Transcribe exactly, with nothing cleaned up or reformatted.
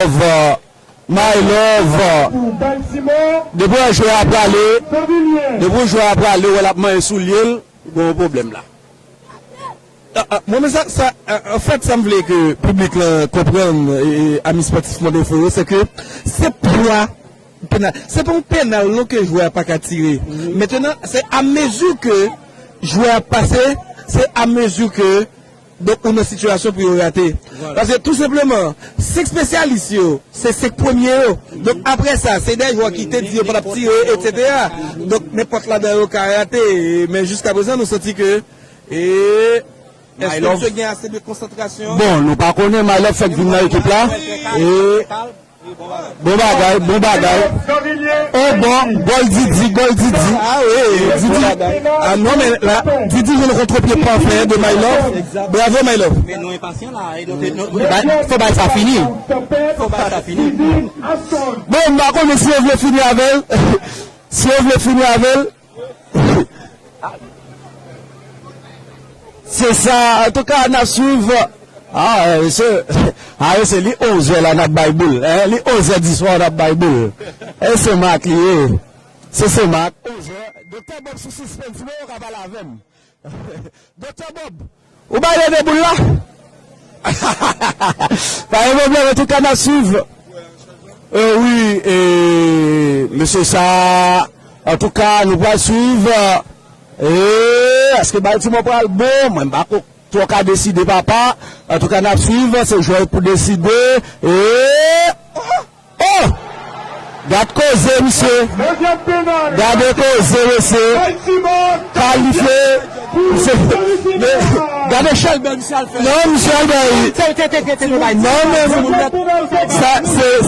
Love, My Love. Depi yon jwè a prale, depi yon jwè a prale, ou wè l ap manyen soulye l, gen yon pwoblèm la. Ah, ah, mwen, men sa, sa, ah, anfèt, sa m vle ke piblik lan konprann, e, e, ami spòtif Mondefo yo, se ke se pwa penal. Se pa yon penal non ke jwè a pa ka tire. Mentnan, se amezi ke jwè a pase, se amezi ke, donk, ou nan sitiyasyon pou yo rate. Paske tou senpleman, senk espesyalis yo, se senk premye yo. Donk, apre sa, se de jwè ki te di yo pa t ap tire, etsetera. Donk, nenpòt ladan yo ka rate. Men jiska prezan, nou santi ke, e, èske misye gen ase de konsantrasyon? Bon, nou pa konnen, My Love fèk vin nan ekip la. E, bon bagay, bon bagay. Oh, bon, gòl Didi, gòl Didi. Ah wi, Didi. Ah non, men la, Didi jwenn kontrepied pafè de My Love. Bravo, My Love. Men nou enpasyan la. E nou te, nou, ba, fò bay sa fini. Fò bay sa fini. Bon, m pa konnen si yo vle fini avè l. Si yo vle fini avè l. Se sa, antouka, n ap swiv. Ah, eh, se, ah, se li onzè la n ap bay boul, hein? Li onzè di swa n ap bay boul. E se Marc li ye. Se, se Marc. Onzè. Doktè Bob sou sispens, men yo ka pale avè m. Doktè Bob, ou bay de boul la? Pa gen pwoblèm, antouka, n ap swiv. E wi, e, mesye sa, antouka, nou pral swiv. E, èske Baltimore pral bon? Mwen, m pa ko-, twò ka deside, papa. Antouka, n ap swiv, se jwè pou deside. E, oh! Oh! Gad koze, misye. Gade koze, mesye. Kalifye. Misye, men, gade chalbè misye al fè. Non, misye al bay. Non, men, sa,